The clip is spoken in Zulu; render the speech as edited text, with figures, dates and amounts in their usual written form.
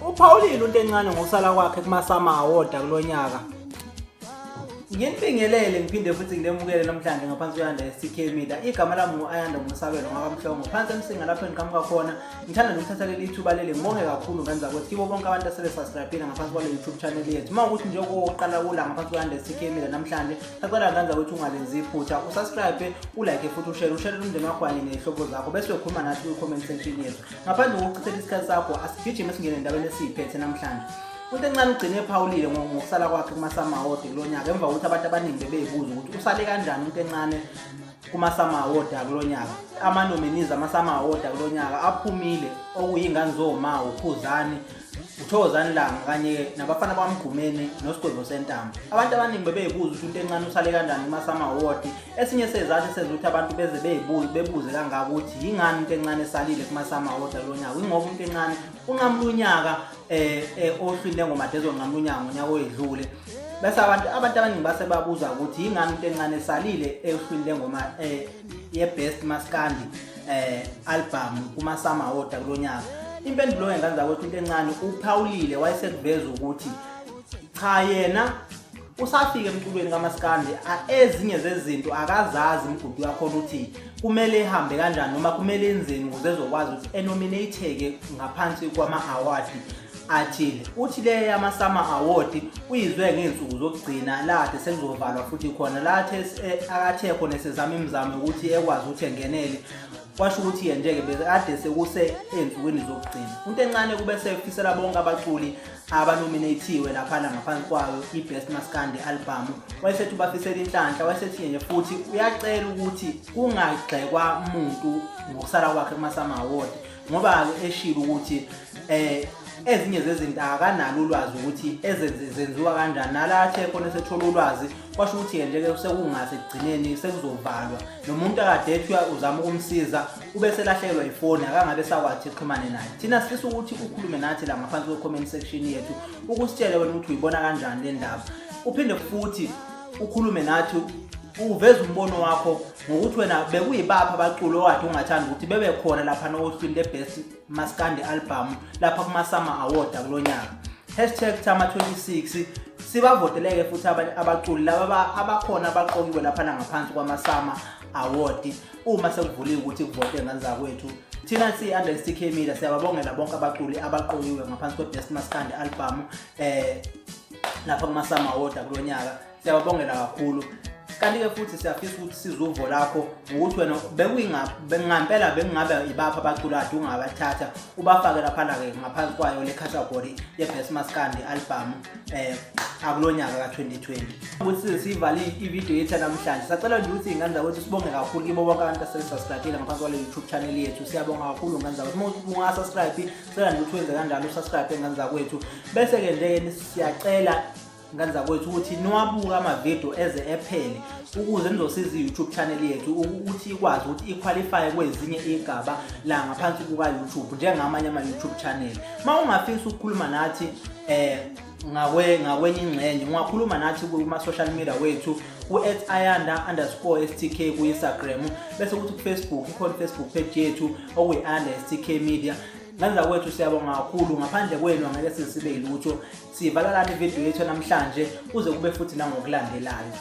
Uphawulile uNtencane ngokusala kwakhe kumaSAMA Award kulo nyaka. Nginibingelele ngiphinde futhi nginemukele namhlanje ngaphansi kwe-Ayanda STK Media. Igama lami ngu-Ayanda Ngusabelo ngakaMhlongo. Phansi eMsinga lapho engiqhamuka khona. Ngithanda nokuthatha leli thuba leli ngibonge kakhulu ngane zakwethu kibo bonke abantu asebe-subscribe-ile ngaphansi kwale YouTube channel yethu. Uma ukuthi nje okokuqala kula ngaphansi kwe-Ayanda STK Media namhlanje, sacela ngane zakwethu ungalenzi iphutha. Usubscribe, ulike futhi ushare, ushare umndeni wakho kanye ney'hlobo zakho bese uyokhuluma nathi kwi-comment section yethu. Ngaphandle kokuchithela isikhathi sakho, asigijime singene endabeni esiyiphethe namhlanje. UNtencane ugcine ephawulile ngokusala kwakhe kumaSAMA Award kulo nyaka emva kokuthi abantu abaningi bebeyibuza ukuthi usale kanjani uNtencane kumaSAMA Award kulo nyaka. Ama-nominees amaSAMA Award kulo nyaka aphumile okuyingane zoma, uKhuzani, uThokozani Langa kanye nabafana baMgqumeni noSigwebo Sentambo. Abantu abaningi bebeyibuza ukuthi uNtencane usale kanjani kumaSAMA Award. Esinye sezathu esenza ukuthi abantu beze beyibuze bebuze kangaka ukuthi yingani uNtencane esalile kumaSAMA Award kulo nyaka. Yingoba uNtencane unqamula unyaka ohlwini lengoma ezonqamula unyaka ngonyaka oyedlule. Bese abantu abaningi base babuza ukuthi yingani uNtencane esalile ehlwini lengoma ye-Best Maskandi album kumaSAMA Award kulo nyaka. Impendulo yengane zakwethu, uNtencane uphawulile wayesekuveza ukuthi cha, yena usafika emculweni kaMaskandi, ezinye zezinto akazazi imigudu yakhona ukuthi kumele ihambe kanjani noma kumele enzeni ukuze ezokwazi ukuthi enominate-ke ngaphansi kwama-award athile. Uthi le yamaSAMA Award uyizwe ngey'nsuku zokugcina lade sekuzovalwa futhi khona lathe akathe khona esezama imizamo yokuthi ekwazi ukuthi engenele, kwasho ukuthi yena nje-ke bekade sekuse ey'nsukwini zokugcina. Untencane kube sefisela bonke abaculi abanominathiwe laphana ngaphansi kwayo i-Best Maskandi album, wayesethi ubafisela inhlanhla, wayesethi nje futhi uyacela ukuthi kungagxekwa muntu ngokusala kwakhe kumaSAMA Award, ngoba-ke eshilo ukuthi ezinye zezinto akanalo ulwazi ukuthi ezenziwa kanjani, nala athe khona esethola ulwazi kwasho ukuthi nje-ke sekungase ekugcineni sekuzovalwa, nomuntu akade ethi uzama ukumsiza ube selahlekelwa ifoni, akangabe sakwazi exhumane naye. Thina sifisa ukuthi ukhulume nathi la ngaphansi kwe-comment section yethu, ukusitshele wena ukuthi uyibona kanjani le ndaba, uphinde futhi ukhulume nathi uveze umbono wakho ngokuthi wena bekuyibaphi abaculi okade ungathanda ukuthi bebe khona laphana ohlwini le-Best Maskandi album lapha kumaSAMA Award kulo nyaka, #SAMA26. Sibavoteleke futhi abaculi laba abakhona abaqokiwe laphana ngaphansi kwamaSAMA Award uma sekuvuliwe ukuthi kuvote ngane zakwethu. Thina siyi-Under STK Media siyababongela bonke abaculi abaqokiwe ngaphansi kwe-Best Maskandi album lapha kumaSAMA Award kulo nyaka, siyababongela kakhulu. Kanti-ke futhi siyafisa ukuthi size uvo lakho ngokuthi wena bengampela bekungabe ibaphi abaculi kade ungabathatha ubafake laphana-ke ngaphansi kwayo le category ye-Best Maskandi album akulo nyaka ka-2020. Ukuthi size siyivale ividiyo yethu namhlanje, sacela nje ukuthi iy'ngane zakwethu sibonge kakhulu kibo bonke abantu asebesubscribe ngaphansi kwale YouTube channel yethu. Siyabonga kakhulu ngane zakwethu. Uma ungasubscribe, cela nje ukuthi wenze kanjalo, usubscribe ngane zakwethu. Bese-ke nje siyacela ngane zakwethu ukuthi niwabuke amavidiyo eze ephele ukuze nizosiza i-YouTube channel yethu ukuthi ikwazi ukuthi iqualify kwezinye igaba la ngaphansi kuka-YouTube njengamanye ama-YouTube channel. Uma ungafisa ukukhuluma nathi ngakwenye ingxenye, ungakhuluma nathi kuma-social media wethu ku@ayanda_stk ku-Instagram, bese kuthi ku-Facebook ikhona i-Facebook page yethu okuyi-Ayanda STK Media. Ngane zakwethu, siyabonga kakhulu, ngaphandle kwenu angeke size sibe yilutho. Sivala lana ividiyo yethu namhlanje kuze kube futhi nangokulandelayo.